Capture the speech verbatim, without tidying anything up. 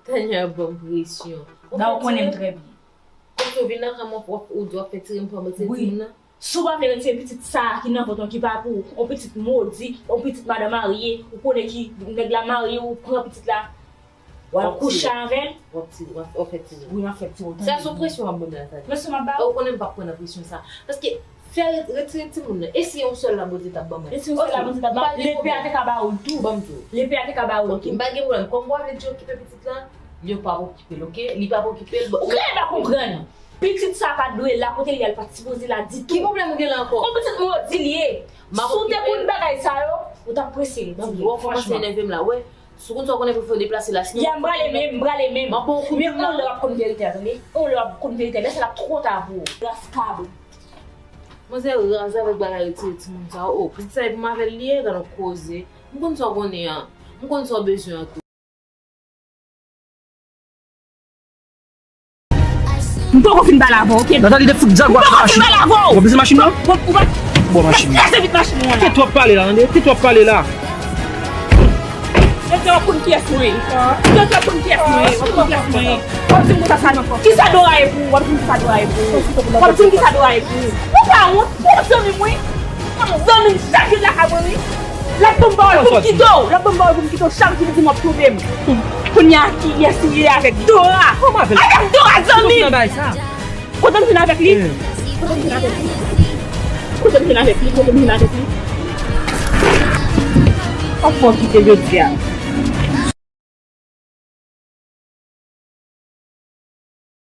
Tania ap ban m presyon. Ou Da ou fè konnen m tire m. Trè byen. Kòmsi ou vin nan kay mwen, w ap, ou di w ap fè tire m pou w ap retire Wi. Timoun nan? Si w pa vle retire pitit sa a ki nan vant ou, ki pa pou ou, yon pitit modi, yon pitit madan marye, ou konnen ki nèg la marye, ou pran pitit la, w al W ap kouche tire. Avè l. W ap tire, w ap, w ap fè tire. Wi, m ap fè tire w, Sa tande. Se yon presyon w ap ban m la, Tania. Presyon m ap ba Ou ou? Konnen m p ap pran nan presyon sa. Paske fè re-, retire timoun nan. E si yon sèl la Bondye t ap ban mwen? E si yon sèl la Bondye t ap ban Lepe a te ka ba ou l tou. Ban m tou. Lepe a te ka ba ou l tou. Ok, m pa gen pwoblèm. Kòm w vle di okipe pitit la, li p ap okipe l, ok? Li p ap okipe l. Ou genlè pa konprann. Pitit sa pa dwe la kote li a, li pa t sipoze la ditou. Ki pwoblèm ou gen la ankò? Yon pitit modi li ye. Si w te konn bagay sa yo, ou t ap prese retire l, franchman. Ou kòmanse enève m la, wè. Si w konn sa w konnen pou fè w deplase la, sinon. Ya, m prale menm, m prale menm. M ap ba w kout Men yon lè w ap konn verite a, tande. Yon lè w ap konn verite a, lè sa l ap twò ta pou ou. Ras kabrit. Manzè raz avèk bagay retire timoun sa yo. Oh, pitit sa e pou m avè l li ye, gad yon koze. M konn sa w konnen an. M konn sa w bezwen an tou. M poko fin pale avè w, ok? Nathalie, de fout djag w ap fè machin. M poko fin pale avè w. W ap peze machin nan? Bon, ou pa Bon, machin nan. Kraze vit machin nan la. Kèt w ap pale la, tande? Kèt w ap pale la. Yo te w ap konn kiyès mwen ye. Yo te w ap konn kiyès mwen ye. W ap konn kiyès mwen ye. W ap di m konsa sa. Kisa Dora ye pou ou? W ap di m kisa Dora ye pou ou? W ap di m kisa Dora ye pou ou? Ou pa wont? Ou zanmi m, wi. Zanmi m, chak jou l lakay mwen, wi. L ap ban m pawòl pou m kite w. L ap ban m pawòl pou m kite w. Chak jou li di m w ap twonpe m. Kounye a, kiyès ou ye avèk Dora? Avèk Dora, zanmi m. Kote m vin avèk li? Kote m vin avèk li? Kote m vin avèk li? Kote m vin avèk li? W ap fè w kite jodi a.